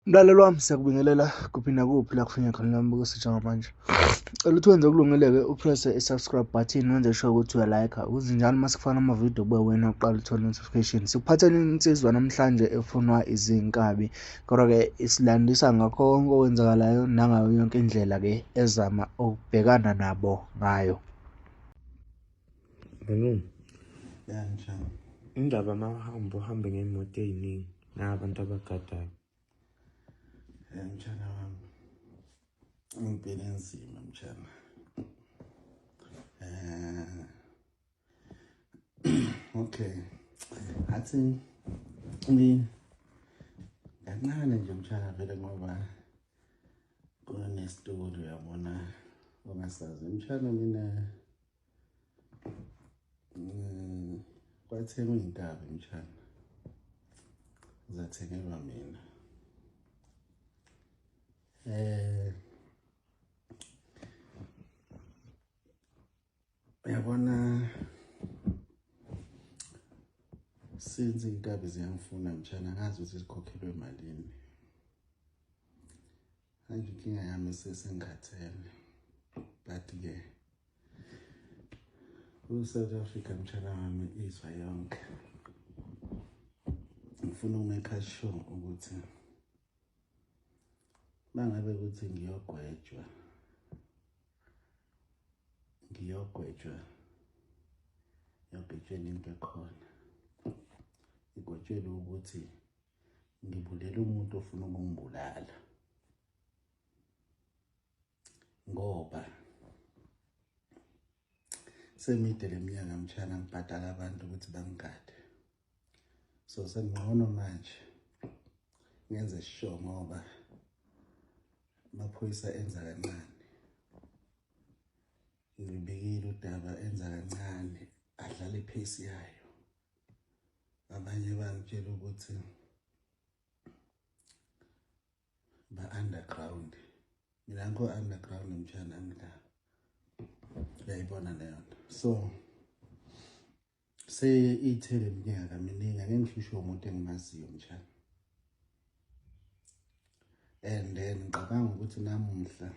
Mlaleli wami, siyakubingelela kuphi nakuphi la kufinya khona nami bukusi njengamanje. Cela ukuthi wenze okulungile-ke upresse i-subscribe button wenze sure ukuthi uyalayikha ukuze njalo uma sikufana amavidiyo kube wena uqala uthole notification. Sikuphathele insizwa namhlanje efunwa izinkabi kodwa-ke isilandisa ngakho konke okwenzakalayo nangayo yonke indlela-ke ezama ukubhekana nabo ngayo. Malume, Ya mshana. Indaba uma uhamba uhambe ngey'moto ey'ningi nabantu abagadayo. Ya mshana wami. Impilo enzima mshana. Okay. Athi ngi kancane nje mshana vele ngoba kunesitulo uyabona ongasazi mshana mina kwathengwa iy'nkabi mshana zathengelwa mina uyabona since iy'nkabi ziyangifuna mshana angazi ukuthi zikhokhelwe malini. Manje inkinga yami sesengikhathele but-ke ku-South Africa mshana wami izwa yonke ngifuna ukumake sure ukuthi mangabe ukuthi ngiyogwetshwa ngiyogwetshwa yogwetshweni into ekhona igwetshelwe ukuthi ngibulela umuntu ofuna ukungibulala ngoba semide leminyaka mshana ngibhadala abantu ukuthi bangigade so sengcono manje ngenze sure ngoba amaphoyisa enza kancane ngibikile udaba enza kancane adlala iphesi yayo abanye bangitshela ukuthi ba underground mina ngikho underground mshana ngila uyayibona leyo nto so seyithele iminyaka miningi ake ngihlushwe umuntu engimaziyo mshana and then ngicabanga ukuthi namuhla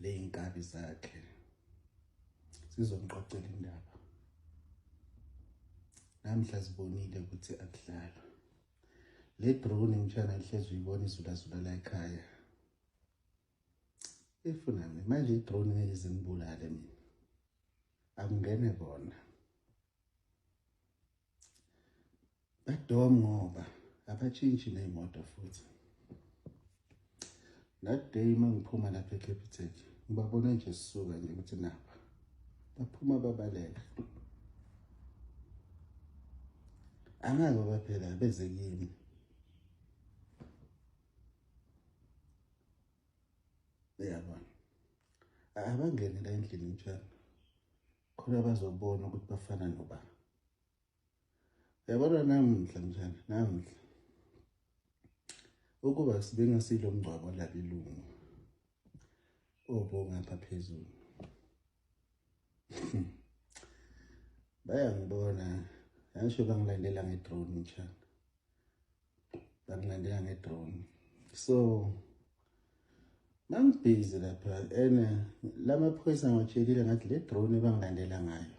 ley'nkabi zakhe sizomxoxela indaba namhla sibonile ukuthi akudlalwa le drone mshana ihlezi uyibona izulazula la ekhaya ifuna mina manje i-drone ngeke ize ngibulale mina akungene bona badom ngoba abatshintshi ney'moto futhi that day uma ngiphuma lapha eCapitec ngibabona nje sisuka nje ukuthi napa baphuma babaleka angazi ngoba phela beze kimi uyabona abangene la endlini mtshana khona bazobona ukuthi bafana noba uyabona namuhla mtshana namuhla ukuba sibengasilo mngcwabo labelungu obongapha phezulu bayangibona angisho bangilandela ngedrone mtshana bangilandela ngedrone so ngangibhizi lapha and lamaphoyisa ngiwatshelile ngathi le drone ebangilandela ngayo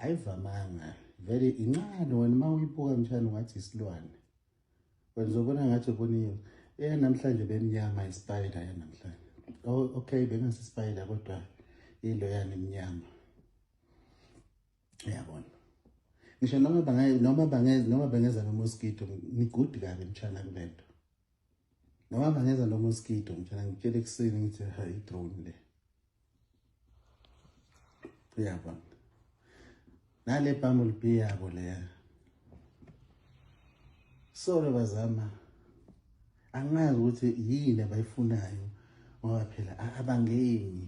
ayivamanga vele incane wena uma uyibuka mshana ungathi isilwane wena uzobona ngathi ubona eyanamhlanje bemnyama ispider yanamhlanje oh, okay bengasi spider kodwa into yani imnyama uyabona ngisho noma bange noma bange noma bengeza no mosquito ngigudi kabi mshana kulento noma bangeza no mosquito mshana ngitshela ekuseni ngithi hayi drone le uyabona nale bumblebee yabo leya solo bazama angazi ukuthi yini abayifunayo ngoba phela abangeni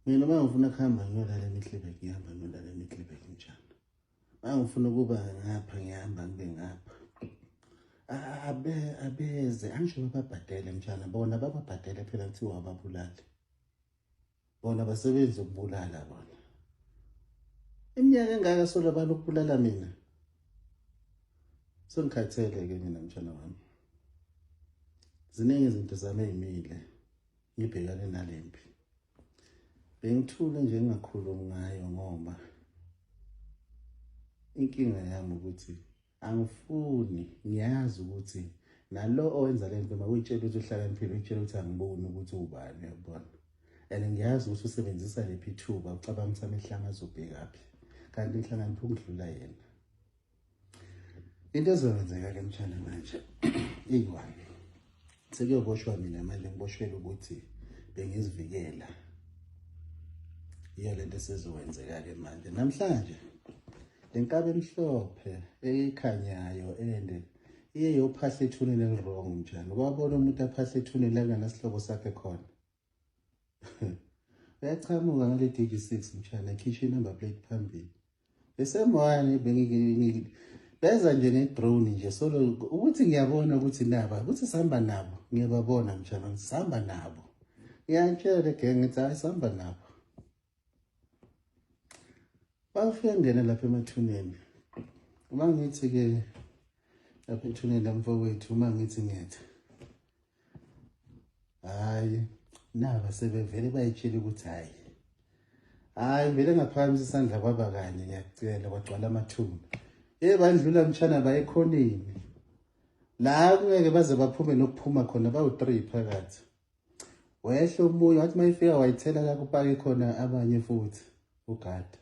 mina uma ngifuna kuhamba ngiyolala emihlebek ngihamba ngiyolala emihlebek njani uma ngifuna ukuba ngapha ngihamba ngibe ngapha abe abeze angisho bababhadele mshana bona bababhadele phela kuthiwa ababulali bona basebenzi ukubulala bona iminyaka engaka solo balokubulala mina. Sengikhathele-ke mina mshana wami. Ziningi izinto zami ey'mile ngibhekane nale mpi. Bengithule nje ngingakhulumi ngayo ngoba inkinga yami ukuthi angifuni, ngiyazi ukuthi nalo owenza le nto makuyitshela ukuthi uhlakaniphile, uyitshela ukuthi angiboni ukuthi ubani, uyabona. And ngiyazi ukuthi usebenzisa liphi ithuba, ucabanga ukuthi amehlo ami azobhekaphi, kanti ngihlakaniphe ukudlula yena. Into ezokwenzeka-ke mshana manje iyi-one, sekuyoboshwa mina manje, ngiboshelwe ukuthi bengizivikela. Yiyo lento esizokwenzeka-ke manje namhlanje. Le nkabi emhlophe ekhanyayo ende iye yophahla ethuneni eli-wrong mtshana. Wabona umuntu aphahla ethuneni la kunganasihlobo sakhe khona, uyachamuka ngale DG6 mtshana, ekhishwe inumber plate phambili. Besemwane beza nje nge-drone nje solo ukuthi ngiyabona ukuthi naba ukuthi sihamba nabo, ngiyababona mtshana, sihamba nabo. Ngiyantshela le gang ngithi hayi, sihamba nabo. Bafika ngena lapha emathuneni. Uma ngithi-ke lapha ethuneni lamfowethu, uma ngithi ngetha, hhayi, naba sebevele bayitshela ukuthi hhayi hhayi, vele ngaphakamisa isandla kwaba kanye, ngiyakucela, kwagcwala amathuna. Ye bandlula mtshana bayekhoneni la kungeke baze baphume nokuphuma khona, bawu-3 phakathi. Wehla omunye wathi mayifika wayithela la kupake khona abanye futhi ugada.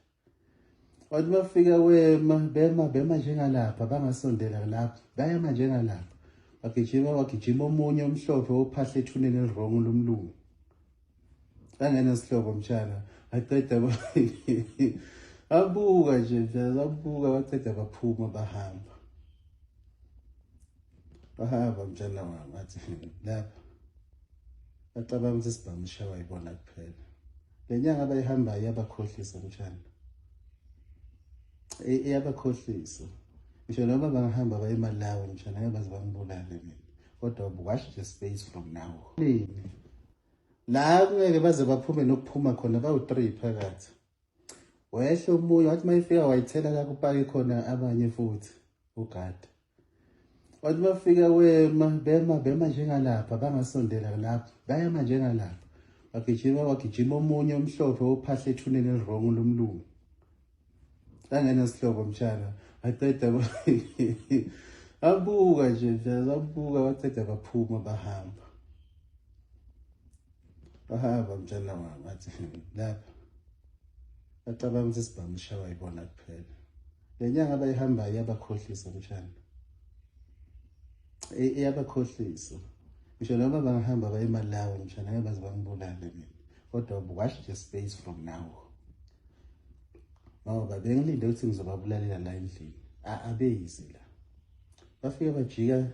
Wathi bafika wema, bema bema njengalapha, bangasondela lapha, bayema njengalapha. Bagijima, wagijima omunye omhlophe ophahla ethuneni eli-wrong lomlungu. Angena sihlobo mshana, baqeda abuka nje mshana, babuka baqeda baphuma bahamba. Bahamba mshana wami, athi lapha bacabanga ukuthi isibhamu sishawa yibona kuphela. Le nyanga abayihambayo iyabakhohlisa mshana, iyabakhohlisa. Ngisho noma bangahamba baye eMalawi mshana, ngeke baze bangibulale mina, kodwa watch the space from now. La kungeke baze baphume nokuphuma khona, bawu-3 phakathi. Wehla omunye wathi mayifika wayithela la kupake khona abanye futhi ugada. Wathi bafika wema, bema bema njengalapha, bangasondela lapha, bayema njengalapha. Bagijima, wagijima omunye omhlophe ophahla ethuneni eli-wrong lomlungu. Angena sihlobo mshana, baqeda abuka nje mshana, babuka baqeda baphuma bahamba. Bahamba mshana wami, athi lapha bacabanga ukuthi isibhamu sishawa yibona kuphela. Le nyanga abayihambayo iyabakhohlisa mshana, iyabakhohlisa. Ngisho noma bangahamba baye eMalawi mshana, ngeke baze bangibulale mina, kodwa watch the space from now. Ngoba bengilinde ukuthi ngizobabulalela la endlini, abeyizi la. Bafike bajika,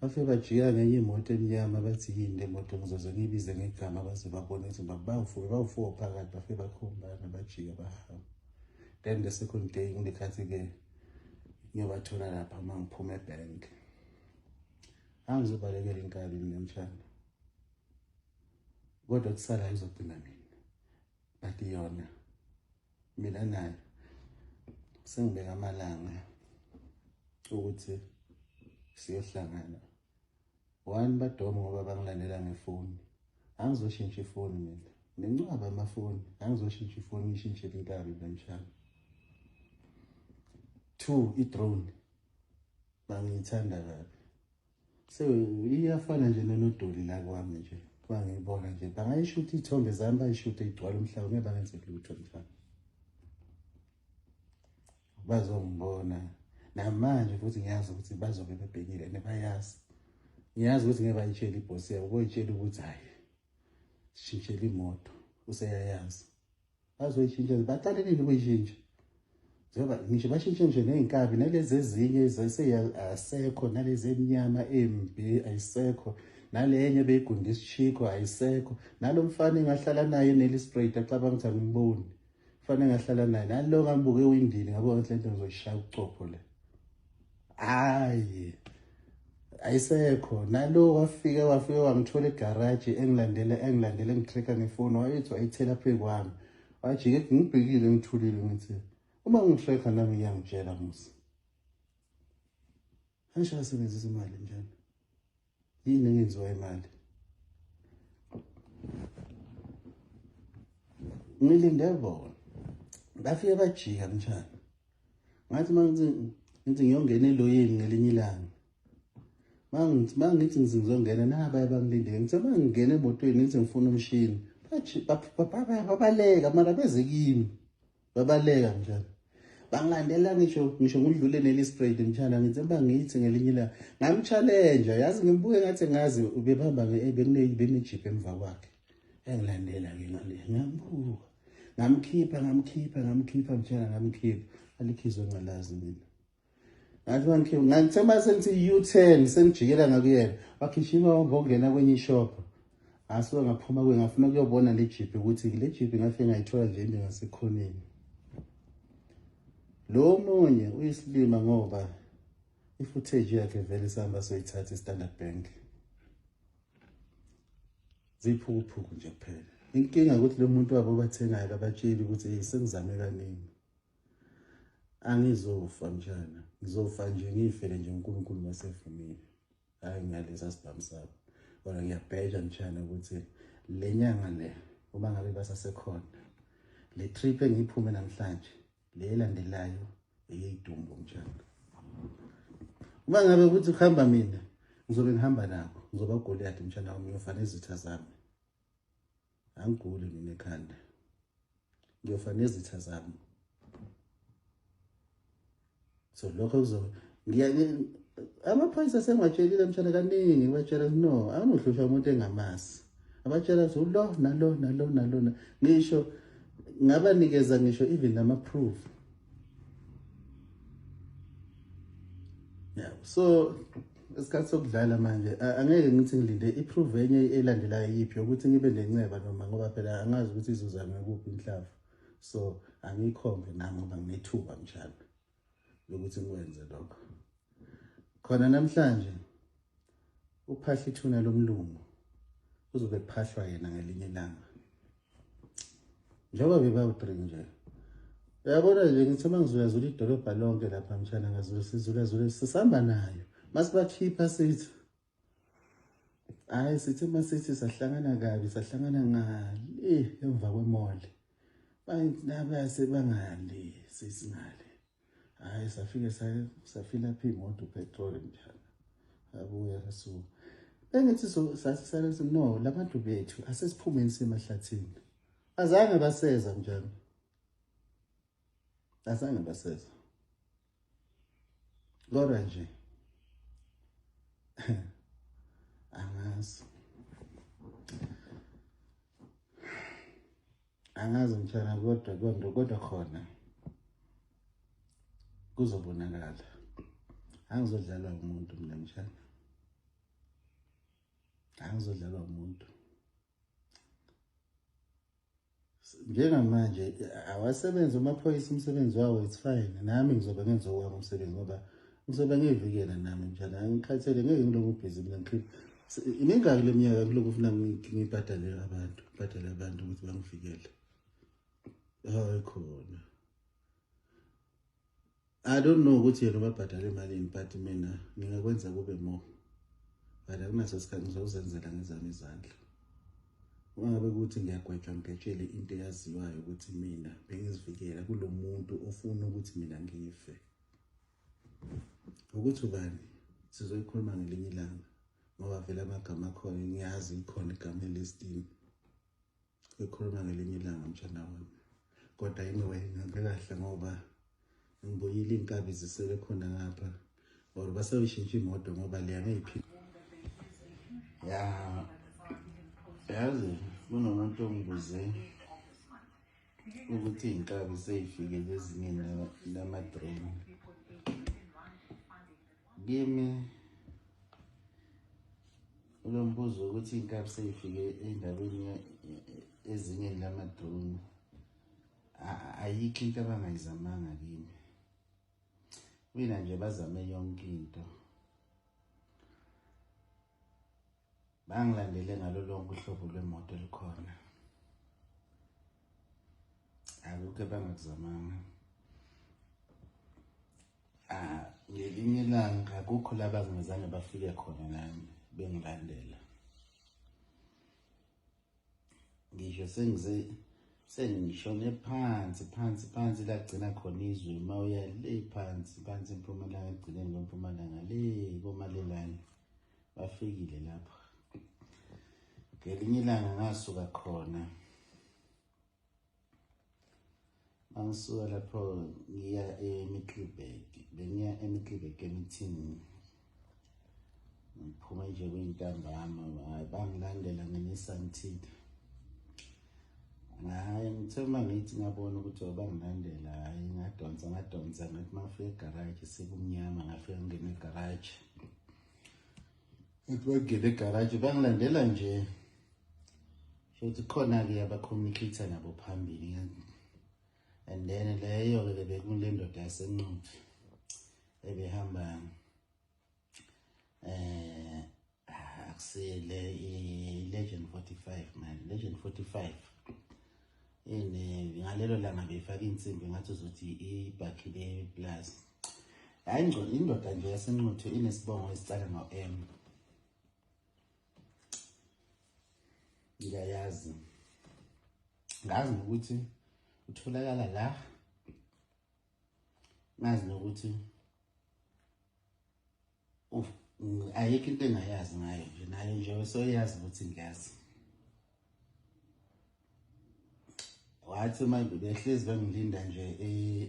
bafike bajika ngenye imoto emnyama, bathi yini le moto, ngizoze ngiyibize ngegama baze babone ukuthi bawu-4 phakathi. Bafike bakhombana bajika bahamba. Then the second day ngilekhathi-ke ngiyobathola lapha uma ngiphuma ebhenki. Angizobalekela inkabi mina mshana, kodwa kusala izogcina mina, but yona mina nayo sengibeka amalanga ukuthi siyohlangana. One, badoma ngoba bangilandela ngefoni. Angizoshintsha ifoni mina, nencwaba amafoni, angizoshintsha ifoni ngishintshele inkabi mina mshana. Two, i-drone bangiyithanda kabi, so iyafana nje nenodoli la kwami nje, bangiyibona nje bangayishutha iy'thombe zami, bayishuthe igcwale umhlaba, ngeke bangenze lutho mhlawumbe. Bazongibona namanje futhi, ngiyazi ukuthi bazobe bebhekile and bayazi. Ngiyazi ukuthi ngeke bayitshele ibhosi yabo, boyitshela ukuthi hhayi, sishintshele imoto, useyayazi. Bazoyishintsha, baqale nini ukuyishintsha? Njengoba ngisho bashintshe nje ney'nkabi nalezi ezinye asekho, nalezi emnyama embi ayisekho, nalenye beyigunda isishikho ayisekho, nalo mfana engahlala naye eNelspruit acabanga ukuthi angimboni, mfana engahlala naye nalo ngambuka ewindini ngabona ukuthi lento ngizoyishaya ucopho le, hayi, ayisekho. Nalo wafika wafika wangithola egaraji engilandela engilandela engitracker ngefoni, wayethi wayithela phezu kwami, wajike ngibhekile ngithulile, ngithi uma ngitracker nami ngiyangitshela musi. Angisho asebenzisa imali njani? Yini engenziwa imali? Ngilinde bona. Bafike bajika mtshana. Ngathi mangithi ngiyongena eloyini ngelinye ilanga. Mangithi ngizongena naba bangilindele. Ngithe mangingena emotweni ngithi ngifuna umshini. Babaleka mara beze kimi. Babaleka mtshana. Bangilandela ngisho ngidlule neli-sprayed mtshana. Ngithi bangithi ngelinye ilanga ngamchallenge, yazi ngimbuke ngathi ngazi ubehamba benejip emva kwakhe. Engilandela ke ngale ngambuka. Ngamkhipha mtshana, ngamkhipha. Alikhizwe ngalazi mina. Ngathi mangikhipha ngithe mase ngithi U10 sengijikela ngakuyena. Wagijima wangena kwenye ishop. Asuka ngaphuma kuye ngafuna ukuyobona le jeep ukuthi le jeep ngafike ngayithola nje imi ngasekhoneni. Lo munye uyisilima ngoba i-footage yakhe vele sihamba soyithatha i-Standard Bank. Ziphukuphuku nje kuphela. Inkinga ukuthi lo muntu wabo bathengayo abatsheli ukuthi hey sengizame kaningi. Angizofa mtshana, ngizofa nje ngifele nje uNkulunkulu masevumile. Hayi ngalesa sibhamu sabo. Kodwa ngiyabheja mtshana ukuthi le nyanga le uma ngabe basasekhona le trip engiyiphume namhlanje le elandelayo eyidumbu mtshana. Uma ngabe ukuthi kuhamba mina ngizobe ngihamba nabo, ngizoba uGoliath mtshana wami, ngiyofana izitha zami. Angiguli mina ekhanda, ngiyofana nezitha zami. So lokho kuzo amaphoyisa sengiwatshelile mtshana kaningi, ngibatshela no, anginohlushwa umuntu engamazi. Abatshela ukuthi lo nalo nalo nalo, ngisho ngabanikeza ngisho even nama-proof. Yeah, so isikhathi sokudlala manje angeke ngithi ngilinde i-proof enye elandelayo yiphi yokuthi ngibe nenceba noma ngoba phela angazi ukuthi izuza ngakuphi inhlavu. So angiyikhombe nami ngoba nginethuba mtshana lokuthi ngikwenze lokho. Khona namhlanje uphahla ithuna lomlungu uzobe kuphahlwa yena ngelinye ilanga. Njengoba bebawu-3 nje. Uyabona nje ngithi uma ngizulazula idolobha lonke lapha mtshana ngazula sizulazula sisihamba nayo. Masibakhipha sithi hayi sithi masithi sahlangana kabi, sahlangana ngale emva kwemall. Bathi bangale sisingale. Hayi safike safila phi imoto petrol mtshana. Abuya kasuka. Bengithi so sasisale no labantu bethu asesiphumeni semahlathini. Azange baseza mtshana. Azange baseza. Kodwa nje angazi. Angazi mtshana kodwa khona kuzobonakala. Angizodlalwa umuntu mina mtshana. Angizodlalwa umuntu. Njengamanje awasebenzi amaphoyisa umsebenzi wawo, it's fine. Nami ngizobe ngenza owami umsebenzi ngoba ngizobe ngiyivikela nami mtshana. Angikhathele, ngeke ngilokhu busy mina ngikhipha. Imingaki le minyaka ngilokhu ufuna ngibhadale abantu, ngibhadale abantu ukuthi bangivikele. Hayi khona. I don't know ukuthi yena ubabhadale imalini, but mina ngingakwenza kube more. But akunaso sikhathi, ngizozenzela ngezami izandla. Uma ngabe ukuthi ngiyagwetshwa ngigwetshele into eyaziwayo ukuthi mina bengizivikela kulo muntu ofuna ukuthi mina ngife. Ukuthi ubani sizoyikhuluma ngelinye ilanga ngoba vele amagama akhona ngiyazi ikhona igama elistini. Ekhuluma ngelinye ilanga mtshana wami. Kodwa anyway ngihambe kahle ngoba ngibuyile, iy'nkabi zisele khona ngapha or baseyishintsha imoto ngoba leya ngeyiphi. Ya yazi kunomuntu ongibuze ukuthi iy'nkabi sey'fikele ezingeni lama-drone. Kimi kulo mbuzo ukuthi iy'nkabi sey'fike endaweni ezingeni lama-drone, ayikho into abangayizamanga kimi. Mina nje bazame yonke into. Bangilandele ngalo lonke uhlobo lwemoto elikhona. Akukho abangakuzamanga. Ah, ngelinye ilanga akukho la bangazange bafike khona nami bengilandela. Ngisho sengize sengishone phansi phansi phansi la kugcina khona izwe, uma uya le phansi phansi empumalanga, ekugcineni kwempumalanga le komalelane, bafikile lapho. Ngelinye ilanga ngasuka khona, mangisuka lapho ngiya eMiddelburg, bengiya eMiddelburg e-meeting, ngiphume nje kuyintambama, hhayi bangilandela nge-Nissan Tiida. Hhayi ngithe uma ngithi ngabona ukuthi bangilandela, hhayi ngadonsa ngadonsa, ngathi uma ngifika egaraji sekumnyama, ngafika ngingena egaraji. Ngathi bangena egaraji bangilandela nje, shuthi khona-ke aba-communicate nabo phambili. And then leyo-ke bekule ndoda yaseNquthu ebehamba akusile i-Legend 45 man, Legend 45 ene ngalelo langa beyifaka insimbi ngathi uzothi ibhakhi le plus. Hayi ngcono indoda nje yaseNquthu inesibongo esicala ngo-M, ngiyayazi, ngazi nokuthi utholakala la, ngazi nokuthi ayikho into engayazi ngayo nje, nayo nje soyazi ukuthi ngiyazi. Wathi manje behlezi bengilinda nje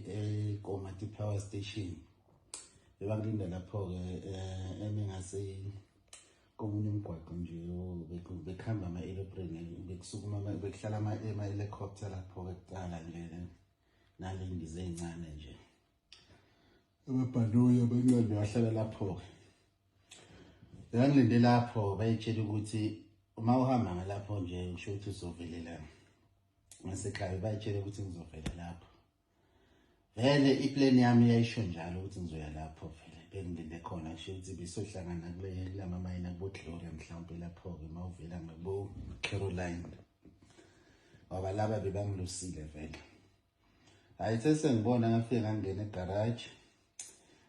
eKomati Power Station, bebangilinda lapho-ke emengase komunye umgwaqo nje, bekuhamba ama-aeroplane, bekusukuma bekuhlala ama-helicopter lapho-ke kuqala nje, nale ndiza ey'ncane nje, amabhanoyi abancane bahlala lapho-ke. Bengilinde lapho, bayitshela ukuthi uma uhamba ngalapho nje usho ukuthi uzovelela ngasekhaya, bayitshela ukuthi ngizovela lapho. Vele i-plan yami yayisho njalo ukuthi ngizoya lapho, vele bengilinde khona, kusho ukuthi besohlangana kulama mayina kubo-Gloria mhlawumpe lapho-ke uma uvela ngakubo-Caroline, ngoba laba bebangilusile vele. Hhayi sesengibona ngafike ngangena egaraji,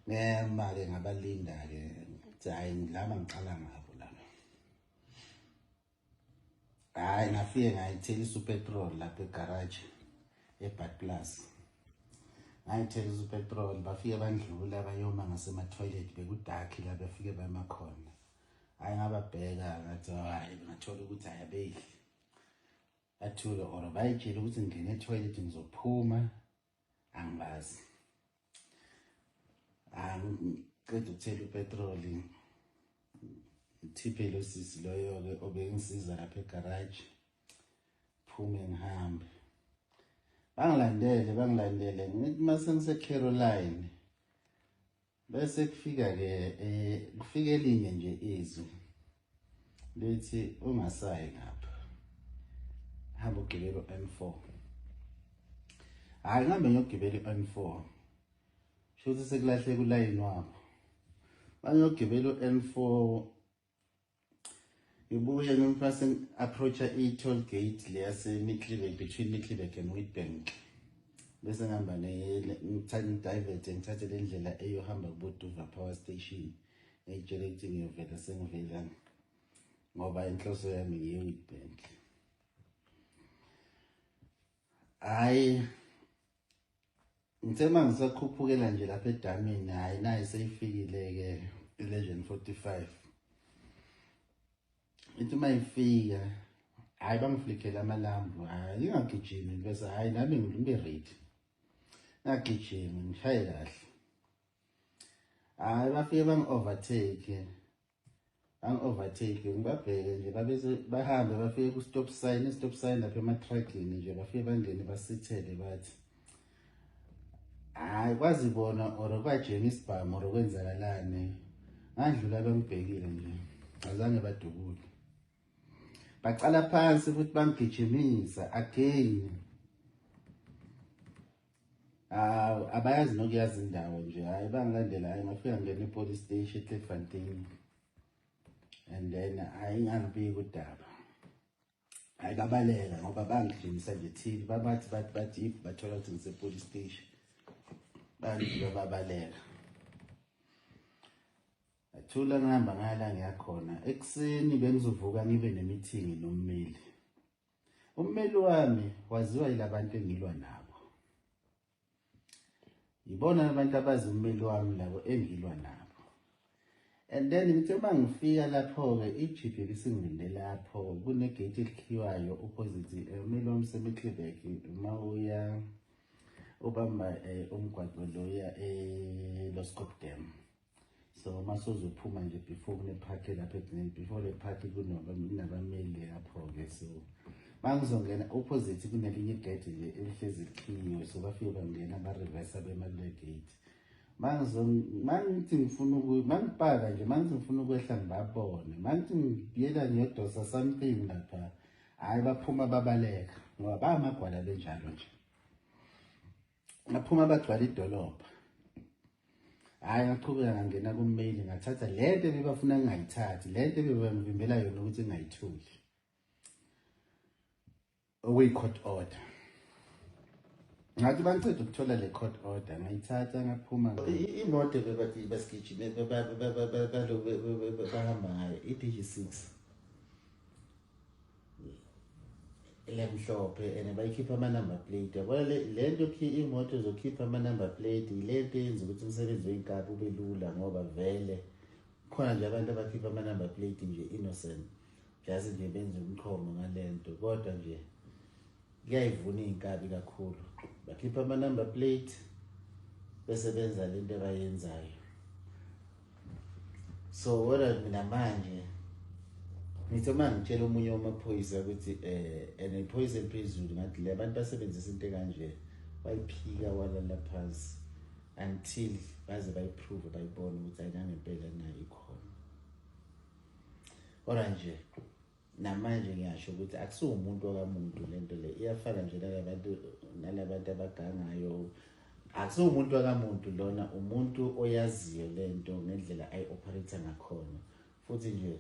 ngema-ke ngabalinda-ke, ukuthi hhayi laba ngiqala ngabo laba. Hhayi ngafike ngayithelisa upetrol lapha egaraji eBadplaas, ngayithelisa upetrol, bafike bandlula bayoma ngasema-toilet, bekudark la bafike bema khona. Hhayi ngababheka ngathi hhayi, ngathola ukuthi hhayi abehli, bathule or bayitshela ukuthi ngingene ethoyilethi ngizophuma, angibazi. Angiqeda ukuthela upetroli, ngithiphe lo sisi loyo-ke obengisiza lapha egaraji, phume ngihambe. Bangilandele bangilandele, ngithi uma sengise-Caroline bese kufika-ke kufika elinye nje izwi lithi ungasayi ngapha, hamba ugibele u-N4. Hhayi ngihambe ngiyogibela i-N4, shuthi sekulahleka ulayini wabo. Bangiyogibela u-N4, ngibuye ngimfase approacha i-toll gate le yase-Middelburg, between Middelburg and Witbank, bese ngihamba ngidiverte ngithathe le ndlela eyohamba kubo-Duva Power Station, ngiyitshele ukuthi ngiyovela sengivela ngoba inhloso yami ngiye-Witbank. Hhayi ngithe uma ngisakhuphukela nje lapha edamini, hhayi nayi seyifikile-ke i-Legend 45. Ithi uma ifika, hhayi bangiflikhele amalambu, hhayi ngingagijimi bese, hhayi nami ngibe ready, ngagijimi ngishaye kahle. Hhayi bafike bangi-overtake, bangi-overtake, ngibabheke nje, babese bahambe bafike ku-stop sign, i-stop sign lapha ema-truckini nje, bafike bangene basithele bathi hhayi kwazibona or kwajema isibhamu or kwenzakalani. Ngandlula bangibhekile nje, azange badubule, bacala phansi futhi bangigijimisa again. Abayazi nokuyazi indawo nje, hhayi bangilandela, hhayi ngafika ngena e-police station eKlipfontein, and then hhayi ngangibika udaba. Hhayi babaleka ngoba bangigijimisa nje thile, babathi bathi bathi if bathola ukuthi ngise-police station, bandlula babaleka. Ngathula ngihamba ngaya la ngiyakhona. Ekuseni bengizovuka ngibe ne-meeting nommeli. Ummeli wami waziwa yilabantu engilwa nabo. Yibona abantu abazi ummeli wami labo engilwa nabo. And then ngithe uma ngifika lapho-ke ijibhi ebisingilinde lapho kune-gate elikhiwayo opposite ummeli wami seMiddelburg uma uya ubamba umgwaqo loya eLoskop Dam. So uma sozophuma nje before kune-park lapha egcineni, before le park kunabameli lapho-ke. So uma ngizongena opposite kunelinye igate nje elihlezi likhiyiwe, so bafike bangena ba-reverse bema kule gate. Mangithi ngifuna mangipaka nje, mangithi ngifuna ukwehla ngibabone, mangithi ngibuyela ngiyodosa something lapha, hhayi baphuma babaleka ngoba bayamagwala benjalo nje. Baphuma bagcwala idolobha. Hhayi ngachubeka ngangena kummeli ngathatha le nto ebebafuna ngingayithathi, le nto ebebangivimbela yona ukuthi ngingayitholi, okuyi-court order. Ngathi bangiceda ukuthola le court order ngayithatha ngaphuma. Imoto bebathi basigijime bahamba ngayo i-DG6 lemhlophe and bayikhipha ama-number plate. Yabona le nto imoto zokhipha ama-number plate ile nto eyenza ukuthi umsebenzi wey'nkabi ube lula, ngoba vele khona nje abantu abakhipha ama-number plate nje innocent, just nje benze umqhomo ngale nto, kodwa nje kuyayivuna iy'nkabi kakhulu. Bakhipha ama-number plate bese benza lento abayenzayo. So kodwa mina manje ngithi uma ngitshela omunye wamaphoyisa ukuthi and iphoyisa eliphezulu, ngathi le abantu basebenzisa into ekanje, bayiphika walala phansi until baze bayiprove, bayibone ukuthi ayinangempela nayo ikhona. Kodwa nje namanje ngiyasho ukuthi akusiwo umuntu wakamuntu lento le, iyafana nje nalabantu abagangayo. Akusiwo umuntu wakamuntu lona, umuntu oyaziyo lento ngendlela ayi-operate ngakhona, futhi nje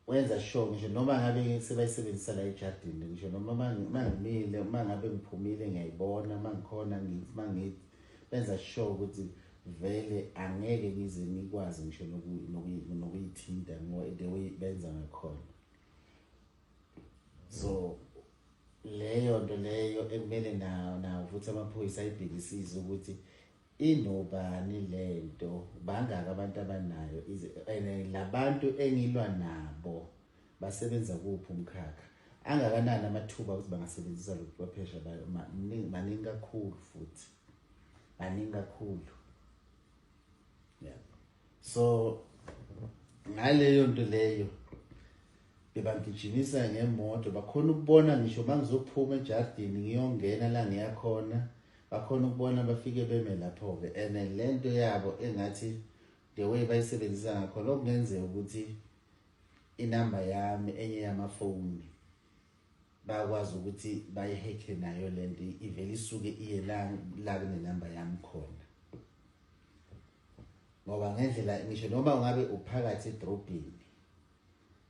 wenza sure ngisho noma ngabe sebayisebenzisa la ejardini, ngisho noma mangimile, uma ngabe ngiphumile ngiyayibona, mangikhona ngithi mangithi benza sure ukuthi vele angeke ngize ngikwazi ngisho nokuyithinta the way benza ngakhona. So leyo nto leyo ekumele nawo futhi amaphoyisa ayibhekisise ukuthi inobani lento, bangaka abantu abanayo, and labantu engilwa nabo basebenza kuphi umkhakha, angakanani amathuba ukuthi bangasebenzisa lo buchwepheshe. Maningi kakhulu, futhi baningi kakhulu. Yeah, so ngaleyo nto leyo bebangijimisa ngemoto, bakhona ukubona ngisho mangizophuma ejardini ngiyongena la ngiyakhona, bakhona ukubona bafike beme lapho-ke. And le nto yabo engathi the way bayisebenzisa ngakhona, okungenzeka ukuthi inamba yami enye yamafoni bayakwazi ukuthi bayihekhe nayo lento, ivele isuke iye la kunenamba yami khona, ngoba ngendlela ngisho noma ungabe uphakathi edrobheni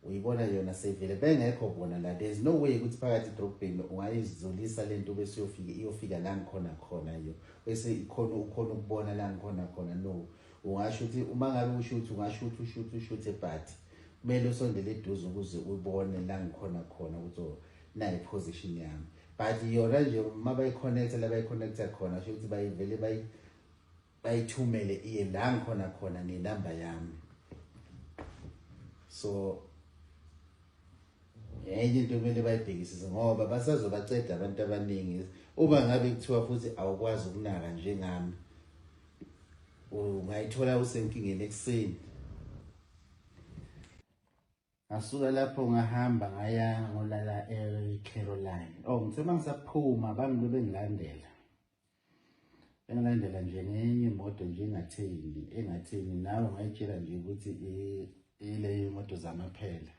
uyibona yona seyivele bengekho bona la. There's no way ukuthi phakathi edrobheni ungayizolisa lento bese uyofika iyofika la ngikhona khona yo, bese ikhona ukhona ukubona la ngikhona khona. No, ungasho ukuthi uma ngabe usho ukuthi ungasho ukuthi ushuthe ushuthe, but kumele usondele eduze ukuze ubone la ngikhona khona ukuthi oh, nayi position yami. But yona nje uma bayiconnecta la bayiconnecta khona, sho ukuthi bayivele bayithumele iye la ngikhona khona ngenamba yami. So enye into kumele bayibhekisise, ngoba basazobaceda abantu abaningi. Uma ngabe kuthiwa futhi awukwazi ukunaka njengami, ungayithola usenkingeni ekuseni. Ngasuka lapho ngahamba ngaya ngolala eCaroline. Oh, ngithe mangisaphuma bangibe bengilandela, bengilandela nje ngenye imoto nje engatheni nawe ungayitshela nje ukuthi ile imoto zamaphela.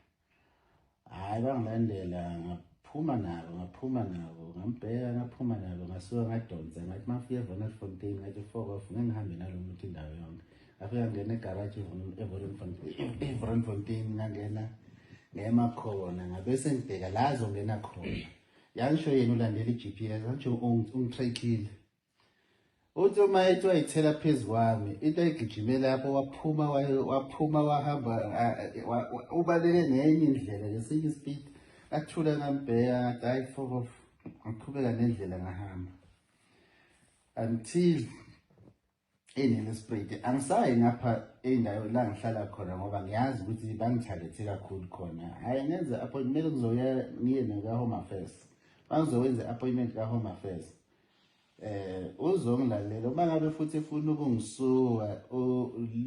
Hhayi, bangilandela, ngaphuma nabo ngambheka, ngaphuma nabo, ngasuka ngadonsa. Ngathi mafika eWonderfontein ngathi fuck off, ngeke ngihambe nalo muntu indawo yonke. Ngafika ngena egaraji eWonderfontein, ngangena ngema khona, ngabe sengibheka la azongena khona. Yangisho yena ulandela i-GPS, angisho ungitrackile. Uthi uma ethi wayithela phezu kwami, into ayigijime lapho waphuma waphuma wahamba ubaleke ngenye indlela ngesinye ispeed. Athula ngambheka ngathi hayi fuck off. Ngiqhubeka nendlela ngahamba. Until eNelspruit angisayi ngapha ey'ndawo la ngihlala khona ngoba ngiyazi ukuthi bangithagethe kakhulu khona. Hhayi ngenze appointment ngizoya ngiye neka-Home Affairs. Bangizowenza i-appointment ka-Home Affairs. Uzongilalela uma ngabe futhi efuna ukungisuka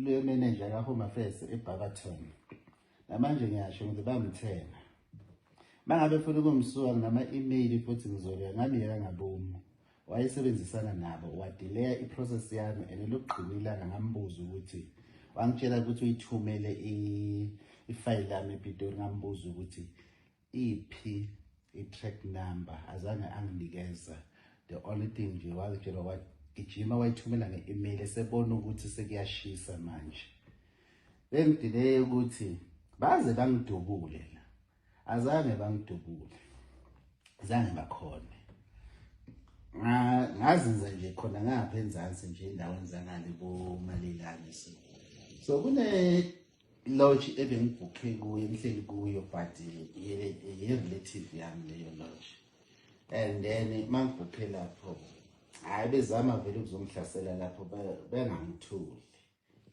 le manager ka-Home Affairs eBarberton. Namanje ngiyasho ngithi bamthenga. Mangabe efuna ukungisuka nginama-email futhi ngizoya ngamiyeka ngabomu. Wayesebenzisana nabo wadelaya i-process yami and lokugcina ilanga ngambuza ukuthi wangitshela ukuthi uyithumele ifayili yami ePitori ngambuza ukuthi iphi i-track number azange anginikeza. The only thing nje wangitshela wagijima wayithumela nge-email esebona ukuthi sekuyashisa manje. Bengideleye ukuthi baze bangidubule la. Azange bangidubule. Zange bakhone. Ngazinza nje khona ngapha enzansi nje endaweni zangale koMalelane so. So kune lodge ebengibhukhe kuyo ngihleli kuyo but ye-relative yami leyo lodge. And then mangibhukhe lapho hayi bezama vele ukuzongihlasela lapho bengangitholi.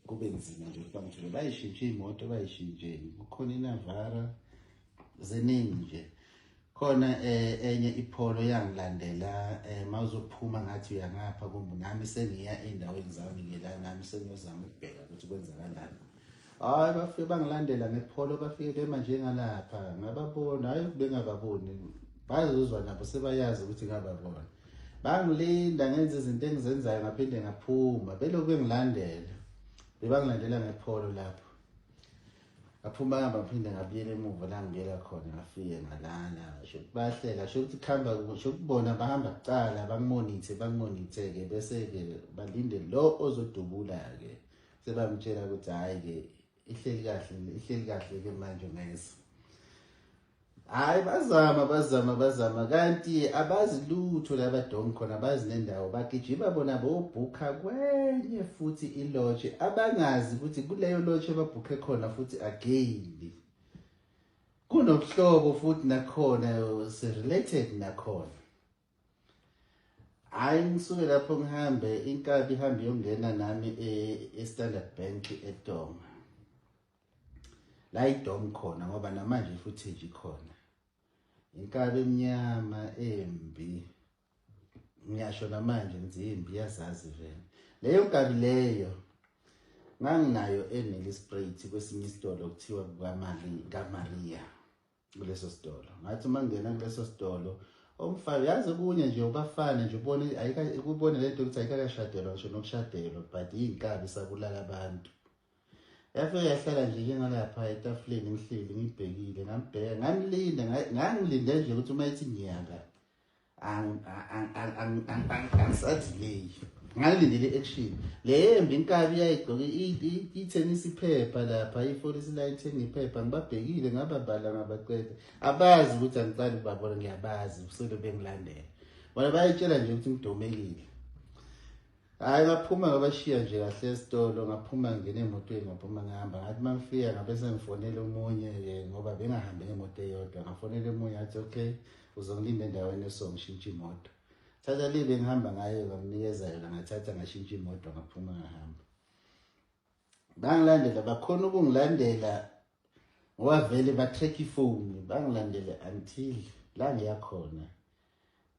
Kube nzima nje ukuthi bangithole bayishintshe imoto bayishintsheni kukhona iNavara ziningi nje khona enye iPolo yangilandela mawuzophuma ngathi uyangapha kumbe nami sengiya ey'ndaweni zami ke la nami sengiyozama ukubheka ukuthi kwenzakalani. Hayi bafike bangilandela ngePolo bafike bema njengalapha ngababona hayi bengababoni bazozwa nabo sebayazi ukuthi ngababona. Bangilinda ngenza izinto engizenzayo ngaphinde ngaphuma belokhu bengilandela bebangilandela ngePolo lapho. Ngaphuma ngihamba ngiphinde ngabuyela emuva la ngibuyela khona ngafike ngalala sho bahleka sho ukuthi kuhamba sho kubona bahamba kucala bangimonithe bangimonithe-ke bese-ke balinde lo ozodubula-ke sebamtshela ukuthi hhayi-ke ihleli kahle ihleli kahle-ke manje ungeza. Hhayi bazama bazama bazama kanti abazi lutho laba dom khona abazi nendawo bagijima bona bobhukha kwenye futhi ilodge abangazi ukuthi kuleyo lodge ababhukhe khona futhi again kunobuhlobo futhi nakhona se-related nakhona. Hhayi ngisuke lapho ngihambe inkabi ihambe iyongena nami e-Standard Bank eDonga. La idom khona ngoba namanje i-footage ikhona. Inkabi emnyama embi. Ngiyasho namanje ngithi imbi iyazazi vele. Leyo nkabi leyo nganginayo eNelspruit kwesinye isitolo kuthiwa kaMaria kuleso sitolo. Ngathi uma ngingena kuleso sitolo omfana yazi okunye nje ubafana nje ubone ayika ukubone lento ukuthi ayikakashadelwa ngisho nokushadelwa but iyinkabi isabulala abantu. Yafike yahlala nje njengalapha etafuleni ngihleli ngibhekile ngambheka ngamlinda ngangilinde nje ukuthi uma ethi ngiyaka angisadelay. Ngalindele i-action. Le embi inkabi yayigqoke ithenisa iphepha lapha ifolisi la ithenga iphepha ngibabhekile ngababala ngabaqeda. Abazi ukuthi angiqali ukubabona ngiyabazi usele bengilandela. Bona bayitshela nje ukuthi ngidomekile. Hhayi ngaphuma ngabashiya nje kahle esitolo ngaphuma ngingena emotweni ngaphuma ngihamba ngathi uma ngifika ngabe sengifonela omunye-ke ngoba bengahambi ngemoto eyodwa ngafonela omunye ngathi okay uzongilinda endaweni eso ngishintshe imoto. Thatha le bengihamba ngayo ngamnikeza yona ngathatha ngashintsha imoto ngaphuma ngahamba. Bangilandela bakhona ukungilandela ngoba vele ba-track ifoni bangilandele until la ngiya khona.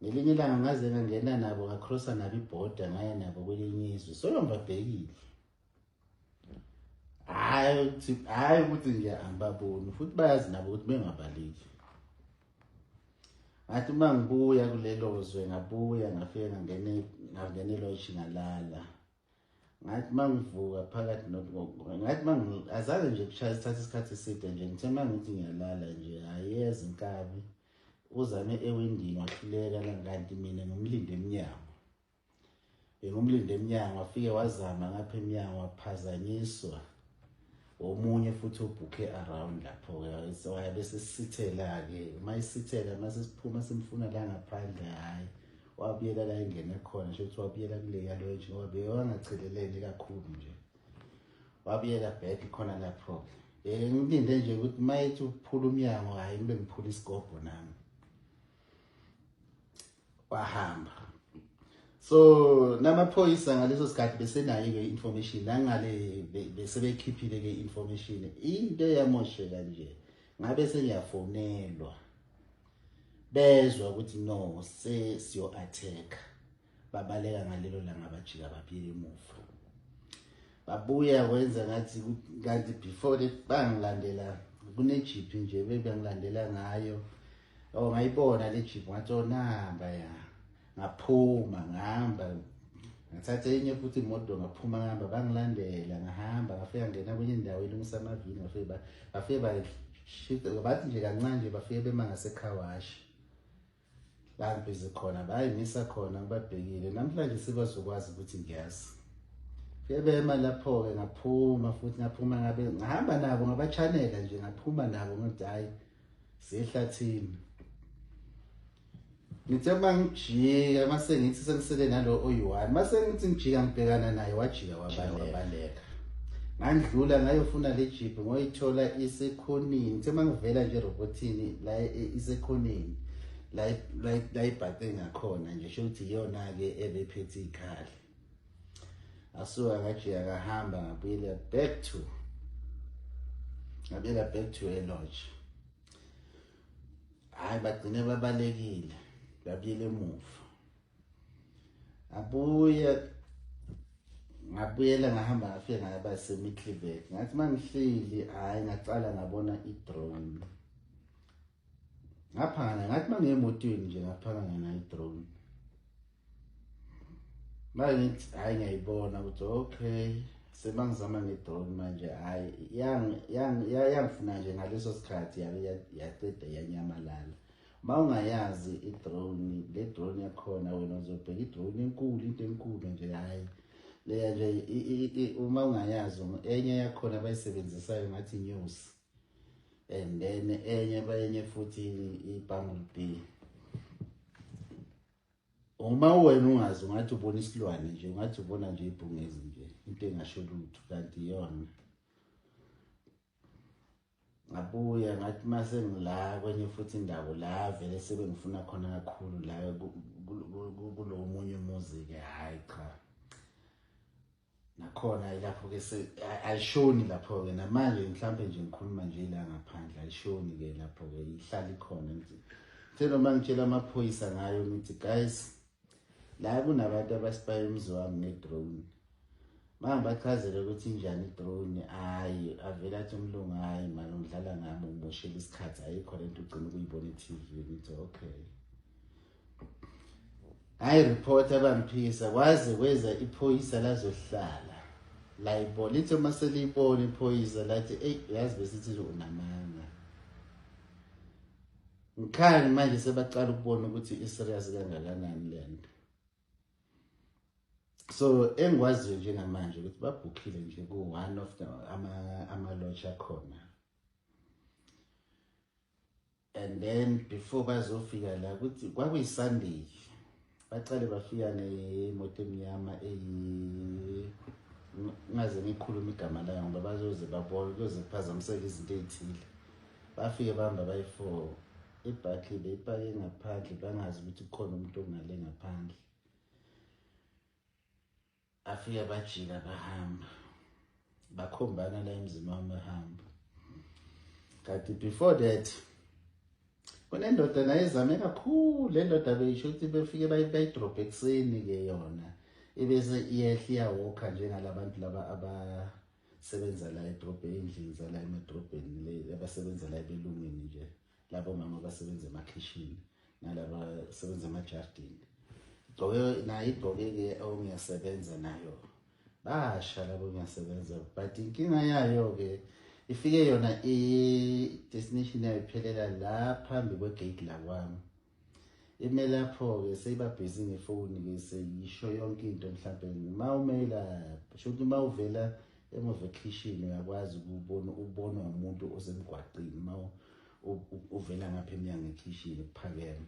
Ngelinye ilanga ngaze ngangena nabo ngacrossa nabo ibhoda ngaya nabo kwelinye izwe solo ngibabhekile. Hhayi ukuthi hhayi ukuthi nje angibaboni futhi bayazi nabo ukuthi bengabaleki. Ngathi uma ngibuya kulelo zwe ngabuya ngafike ngangena elodge ngalala. Ngathi uma ngivuka phakathi ngathi uma azange nje kushaya isithatha isikhathi eside nje ngithe uma ngithi ngiyalala nje ayeza inkabi uzame ewindini wahluleka kanti mina ngimlinde emnyango. Bengumlinde emnyango wafike wazama ngapha emnyango waphazanyiswa omunye futhi obhukhe around lapho-ke wayabe sesithela-ke uma isithela mase siphuma simfuna la ngaphandle hhayi Wabuyela la engene khona, sho ukuthi wabuyela kuleya lodge ngoba bewangachelelene kakhulu nje. Wabuyela back khona lapho-ke. Ngilinde nje ukuthi uma ethi uphula umnyango, hhayi, ngibe ngiphula isigobho nami. Wahamba. So namaphoyisa ngaleso sikhathi besenayo-ke i-information, nangale besebekhiphile-ke i-information. Into eyamosheka nje, ngabe sengiyafonelwa, bezwa ukuthi no, sesiyo-attack. Babaleka ngalelo langa, bajika babuyela emuva, babuya kwenza ngathi kanti before that bangilandela kune-jeep nje bebengilandela ngayo. Oh, ngayibona le jeep, ngathi, "Oh, namba ya." Ngaphuma ngahamba, ngathatha enye futhi imoto, ngaphuma ngahamba, bangilandela, ngahamba ngafika ngena kwenye indawo elungisa amavili. Ngafike ba bathi nje kancane nje, bafike bema ngase-car wash bangibhizi khona, bayimisa khona ngibabhekile. Namhlanje sebazokwazi ukuthi ngiyazi. Fike bema lapho-ke, ngaphuma futhi, ngaphuma ngabe ngahamba nabo, ngabachanela nje, ngaphuma nabo, ngathi, "Hhayi, siyehlathini." Ngithe uma ngijika, mase ngithi sengisele nalo oyi-one, mase ngithi ngijika ngibhekana naye, wajika wabaleka. Ngandlula ngayofuna le jeep, ngoyithola isekhonini. Ngithe uma ngivela nje erobhothini la, isekhonini la ibhaqe ngakhona nje, sho ukuthi iyona-ke ebephethe iy'khali. Asuka ngajika ngahamba, ngabuyela back to e-lodge. Hayi, bagcine babalekile, babuyela emuva. Abuya, ngabuyela ngahamba, ngafika ngaba seMiddelburg. Ngathi mangihleli, hayi, ngacala ngabona i-drone ngaphangana. Ngathi mangiye emotweni nje, ngaphangana nayo i-drone. Manje ngithi, hayi, ngiyayibona ukuthi okay, sebangizama nge-drone manje. Hhayi, yangifuna nje ngaleso sikhathi, yabe yaqeda yanyamalala. Uma ungayazi i-drone, le drone yakhona, wena uzobheka i-drone enkulu, into enkulu nje. Hhayi, leya nje uma ungayazi, enye yakhona abayisebenzisayo ngathi inyosi, and then enye bayenye futhi i-bumblebee. Uma wena ungazi, ungathi ubona isilwane nje, ungathi ubona nje ibhungezi nje, into engasho lutho, kanti iyona. Ngabuya, ngathi mase ngila kwenye futhi indawo la vele sebengifuna khona kakhulu la kulo munye umuzi-ke. Hhayi cha, nakhona ilapho-ke ayishoni lapho-ke namanje. Mhlampe nje ngikhuluma nje la ngaphandle, ayishoni-ke lapho-ke, ihlala ikhona. Ngithi ngithe noma ngitshela amaphoyisa ngayo, ngithi, "Guys, la kunabantu abasipaya umzi wami nge-drone." Ma ngibachazele ukuthi injani i-drone, hhayi, avele athi umlungu, "Hhayi mani, ungidlala ngami, ungimoshela isikhathi, ayikho lento, ugcina ukuyibona i-TV." Ngithi, "Okay." Hayi, report abamphisa, kwaze kweza iphoyisa lazohlala layibona. Lithi uma seliyibona iphoyisa, lathi, "Eyi, yazi besithi unamanga." Ngikhani manje sebaqala ukubona ukuthi i-serious kangakanani le nto. So engikwaziyo njengamanje ukuthi babhukhile nje ku-one of the ama-lodge akhona, and then before bazofika la, kuthi kwakuyi-Sunday, bacale bafika ngemoto emnyama eyi, ngaze ngikhulume igama layo ngoba bazoze babone, kuyoze kuphazamiseke izinto ey'thile. Bafike bahamba bayi-four, ibhakhi beyipake ngaphandle, bangazi ukuthi kukhona umuntu ongale ngaphandle. Afike bajika bahamba, bakhombana la emzini wami, behamba. Kanti before that kunendoda naye ezame kakhulu. Le ndoda beyisho ukuthi befike bayidrobhe ekuseni-ke, yona ibese iyehla iyawokha njengalabantu laba abasebenza la edrobheni, ey'ndlini zala emadrobheni le, abasebenza la ebelungwini nje, labo mama abasebenza emakhishini nalaba abasebenza emajardini. Igqoke nayo, igqoke-ke ongiyasebenza nayo, basha labo ngiyasebenza. But inkinga yayo-ke, ifike yona i-destination yayo iphelela la phambi kwe-gate la kwami. Ime lapho-ke, seyiba busy ngefoni-ke, seyisho yonke into. Mhlampe uma umela, sho ukuthi uma uvela emuva ekhishini, uyakwazi ukubona, ubonwa umuntu osemgwaqeni uma uvela ngapha emnyango ekhishini kuphakeme.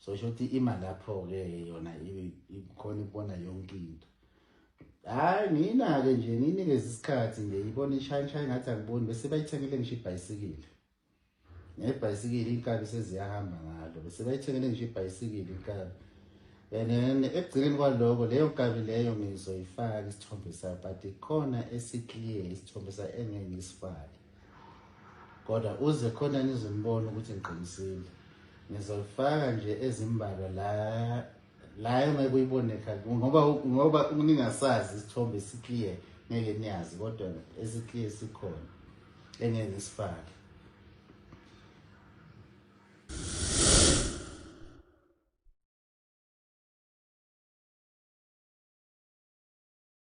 So sho ukuthi ima lapho-ke yona ikhona ibona yonke into. Hhayi, ngiyinake nje, ngiyinikeze isikhathi nje, ibona ishaya ishaya ngathi angiboni. Bese bayithengele ngisho ibhayisikili, ngebhayisikili inkabi seziyahamba ngalo, bese bayithengele ngisho ibhayisikili inkabi. And then ekugcineni kwaloko, leyo nkabi leyo ngizoyifaka isithombe sayo, but khona esi-clear isithombe sayo engeke ngisifake, kodwa uze khona nizombona ukuthi ngiqinisile. Ngizofaka nje ezimbalwa la la engeke uyibone khona, ngoba ningasazi isithombe esi-clear, ngeke niyazi, kodwa esi-clear sikhona engeke ngisifake.